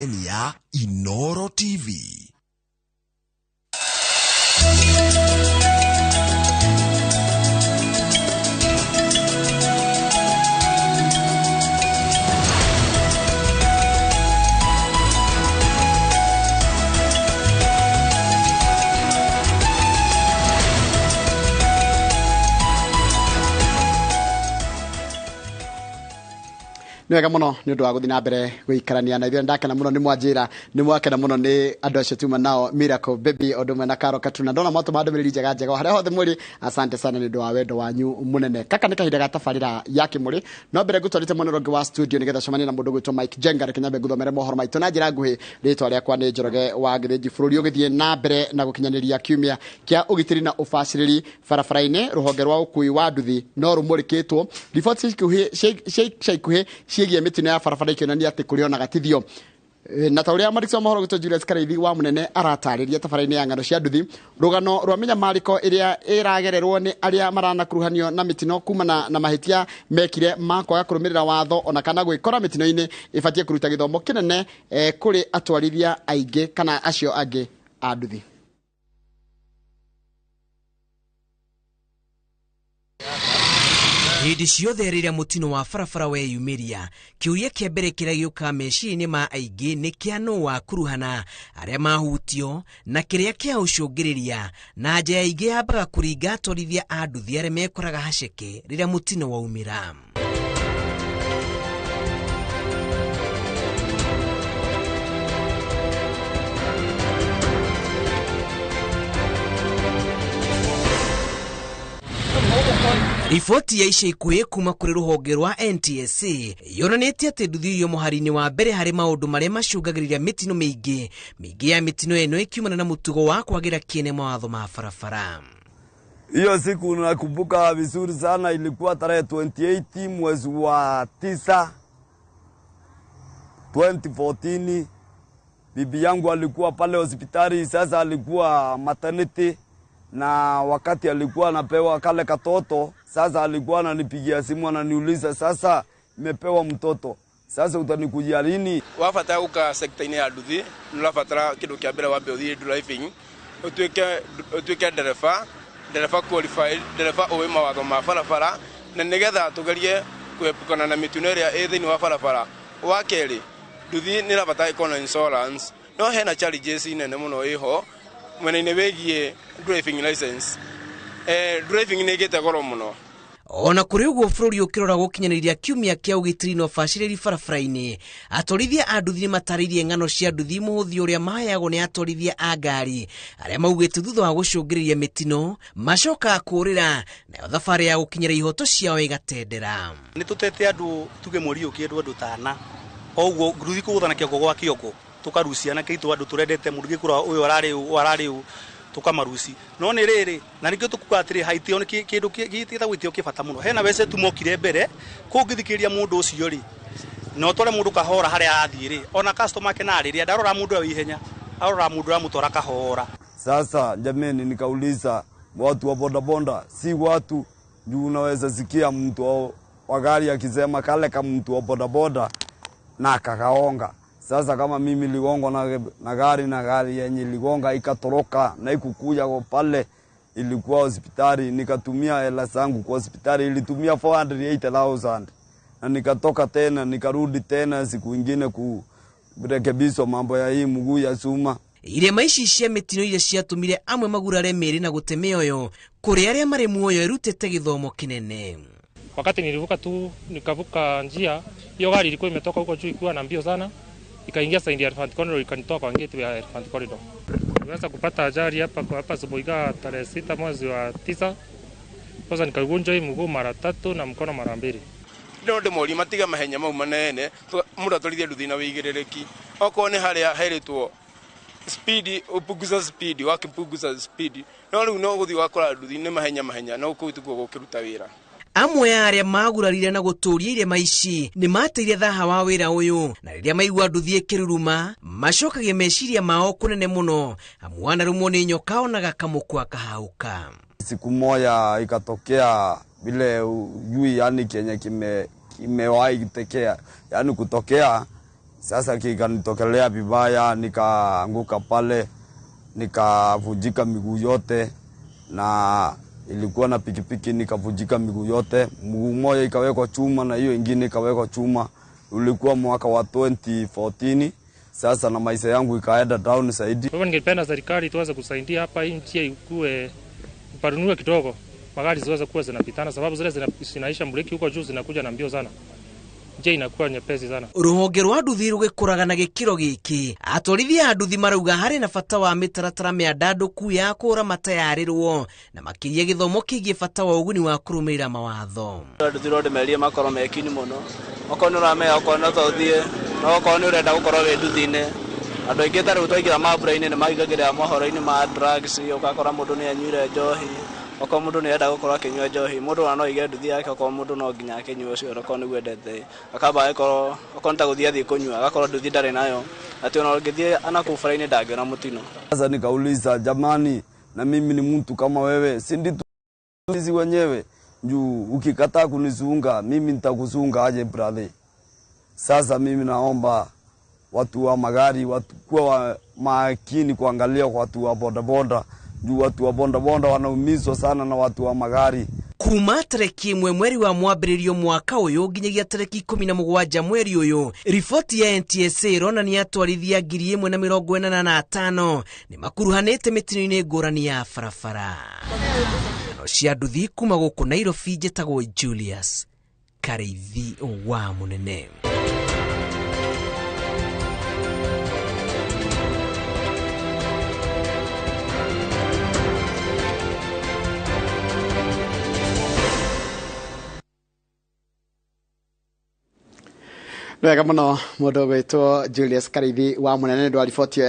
Ya Inoro TV. Nĩ wega mũno nĩ ũndũ wa gũthiĩ na mbere gũikarania na ithuĩ. Ndakena mũno nĩ mwanjĩra nĩ mwakena mũno nĩ andũ acio tuma nao, Miracle Baby ũndũ ũmwe na Karo Katuna. Ndona mwatũma ndũmĩrĩri njega njega o harĩa hothe mũrĩ. Asante sana nĩ ũndũ wa wendo wanyu mũnene. Kaka nĩ kahinda ga tabarĩra ya kĩmũrĩ, no mbere ngũtwarĩte mwena ũrĩa ũngĩ wa studio nĩgetha cemanie na mũndũ gwĩtwo Mike Jenga. Reke nyambe ngũthomere mohoro maitũ na njĩra nguhĩ. Rĩtwa rĩakwa nĩ Njoroge wa Gĩthĩnji. Bũrũri ũgĩthiĩ na mbere na gũkinyanĩria kiumia kĩa ũgitĩri na ũbacĩrĩri barabara-inĩ, rũhonge rwa ũkui wa nduthi no rũmũrĩkĩtwo. Riboti cia ikuhĩ ciĩgiĩ mĩtino ya barabara ikĩonania atĩ kũrĩ ona gatithio. Na ta ũrĩa mwandĩki wa mohoro gwĩtwo Julius Karaithi wa Mũnene aratarĩria tabarĩra-inĩ ya ng'ano cia nduthi, rũgano rwa mĩnyamarĩko ĩrĩa ĩragererwo nĩ arĩa maranakuruhanio na mĩtino kumana na mahĩtia mekire ma kwaga kũrũmĩrĩra watho ona kana gwĩkora mĩtino-inĩ ĩbatiĩ kũruta gĩthomo kĩnene kũrĩ atwarithia aingĩ kana acio angĩ a nduthi. Hĩndĩ ciothe rĩrĩa mũtino wa barabara weyumĩria, kĩũria kĩa mbere kĩrĩa gĩũkaga meciria-inĩ ma aingĩ nĩ kĩa nũ wakuruhana, arĩa mahutio na kĩrĩa kĩa ũcũngĩrĩria. Na nja ya aingĩ yambaga kũringa atwarithia a nduthi arĩa mekoraga haceke rĩrĩa mũtino waumĩra. Riboti ya ica ikuhĩ kuma kũrĩ rũhonge rwa NTSA yonanĩtie atĩ nduthi iyo mũhari-inĩ wa mbere harĩ maũndũ marĩa macũngagĩrĩria mĩtino mĩingĩ. Mĩingĩ ya mĩtino ĩno ĩkiumana na mũtugo wa kwagĩra kĩene mawatho ma barabara. Hiyo siku nakumbuka vizuri sana, ilikuwa tarehe 28 mwezi wa 9 2014. Bibi yangu alikuwa pale hospitali, sasa alikuwa maternity, na wakati alikuwa anapewa kale katoto, sasa alikuwa ananipigia simu ananiuliza, sasa nimepewa mtoto, sasa utanikujia lini? Wabatara guka sekta-inĩ ya nduthi nĩ ũrabatara kĩndũ kĩa mbere wambe ũthiĩ driving, ũtuĩke ndereba, ndereba qualified, ndereba ũĩ mawatho ma barabara, na nĩgetha tũgerie kuepukana na mĩtino ĩrĩa ĩ thĩinĩ wa barabara. Wa kerĩ, nduthi nĩ ĩrabatara ĩkorwo na insurance, no hena challenges nene mũno ĩho mwena-inĩ wĩgiĩ driving license. Driving nĩ ĩgĩte goro mũno. Ona kũrĩ ũguo, bũrũri ũkĩrora gũkinyanĩria kiumia kĩa ũgitĩri na ũbacĩrĩri barabara-inĩ, atwarithia a nduthi nĩ matarĩirie ng'ano cia nduthi mũhũthia ũrĩa maheagwo nĩ atwarithia a ngari arĩa maugĩte thutha wa gũcũngĩrĩria mĩtino macokaga kũũrĩra, nayo thabarĩ ya gũkinyĩra ihoto ciao ĩgatendera. Nĩ tũtete andũ tuge mweri ũyũ kĩndũ andũ tana oguo nduthi kũgũthana kĩongo gwa kĩongo, tũkarucia na kĩitũ andũ tũrendete mũndũ gĩkũra ũyũ ararĩ ũyũ ararĩ ũyũ tũkamaruci. No nĩ rĩrĩ na nĩkĩo tũkuga atĩrĩ haitĩo nĩ kĩndũ gĩtagwo itĩo kĩ bata mũno. Hena wece tu mokire mbere kũngĩthikĩrĩria mũndũ ũcio rĩ, na ũtware mũndũ kahora harĩa arathiĩ rĩ, ona customer ake na rĩrĩa ndarora mũndũ ũyũ ihenya, arora mũndũ ũramũtwara kahora. Sasa jameni, nikauliza watu wa bodaboda, si watu juu unaweza sikia mtu wa gari akisema kale kama mtu wa bodaboda na kakaonga. Sasa kama mimi ligongo na gari, na gari yenye ligonga ikatoroka na ikukuja kwa pale, ilikuwa hospitali, nikatumia hela zangu kwa hospitali, ilitumia 408,000 na nikatoka tena nikarudi tena siku ingine kurekebishwa mambo ya hii mguu ya chuma. Irema ici cia mĩtino iria ciatũmire amwe magurare mĩĩrĩ na gũte mĩoyo, kũrĩ arĩa marĩ muoyo ĩrutĩte gĩthomo kĩnene. Wakati nilivuka tu nikavuka njia, hiyo gari ilikuwa imetoka huko juu ikiwa na mbio sana, ikaingia side ya Elephant Corridor, ikanitoa kwa gate ya Elephant Corridor. Niliweza kupata ajali hapa kwa hapa Subuiga tarehe 6 mwezi wa 9. Kwanza nikagunjwa hii mguu mara 3 na mkono mara 2. No ndĩmorie matiga mahenya mau manene, mũndũ atwarithie nduthi na wĩigĩrĩrĩki. Okorwo nĩ harĩa heritwo speed, upunguza speed, wakipunguza speed. No rĩu no gũthiĩ ũgakora nduthi nĩ mahenya mahenya, no kũu tiguo gũkĩruta wĩra. Amwe a arĩa magurarire na gũtũria irema ici nĩ mateire thaha wa wĩra ũyũ, na rĩrĩa maigua nduthi ĩkĩruruma macokagia meciria mao kũnene mũno, amu wanarũmwo nĩ nyoka onaga kamũkwa kahauka. Siku moja ikatokea vile ujui, yani kenye kimewahi tekea, yani kutokea. Sasa kikanitokelea vibaya, nikaanguka pale, nikavunjika miguu yote, na ilikuwa na pikipiki, nikavunjika miguu yote. Mguu mmoja ikawekwa chuma na hiyo ingine ikawekwa chuma. Ulikuwa mwaka wa 2014. Sasa na maisha yangu ikaenda down zaidi. Kwa hivyo ningependa serikali tuweze kusaidia hapa, hii njia ikue ipanuliwe kidogo, magari ziweze kuwa zinapitana, sababu zile zinaisha mbreki huko juu zinakuja na mbio sana, njia inakuwa nyepesi sana. Ruhonge rwa nduthi rugikuraga na gikiro giki, atwarithia a nduthi marauga harĩ na bata wa mĩtaratara mĩandandũku ya kũramata yarĩrwo na makĩria gĩthomo kĩgiĩ bata wa ũguni wa kũrũmĩrĩra mawatho. Nduthi no ndĩmerie makorwo mekini mũno, okorwo nĩ ũramenya okorwo no ũthiĩ, no okorwo nĩ ũrenda gũkorwo wĩ nduthi-inĩ. Andũ aingĩ ta rĩu twaingĩra mambura-inĩ nĩ maingagĩrĩra mohoro-inĩ ma drugs, ũgakora mũndũ nĩ anyuire njohi. Okorwo mũndũ nĩ arenda gũkorwo akĩnyua njohi, mũndũ ona no aige nduthi yake, okorwo mũndũ no nginya akĩnyue ũcio, okorwo nĩguo endete, akamba agĩkorwo okorwo nĩ ta gũthiĩ athiĩ kũnyua, agakorwo nduthi ndarĩ nayo, atĩ ona ũngĩthiĩ anakũu bara-inĩ ndangĩona mũtino. Sasa nikauliza, jamani, na mimi ni mtu kama wewe, si ndi sisi wenyewe? Juu ukikataa kunizunga mimi nitakuzunga aje brother? Sasa mimi naomba watu wa magari watu kuwa makini kuangalia watu wa bodaboda, juu watu wa bodaboda wanaumizwa sana na watu wa magari. Kuma tarĩki 1 mweri wa mwambĩrĩrio mwaka ũyũ nginyagia tarĩki 17 mweri ũyũ, riboti ya NTSA ĩronania atwarithia 1085 nĩ makuruhanĩte mĩtino-inĩ ngũrani ya barabara. Ng'ano cia nduthi kuma gũkũ Nairobi, njĩtagwo Julius Karĩithi wa Mũnene. Wega muno mundu gwitwo Julius Karĩithi wa Mũnene nĩ ũndũ wa riboti.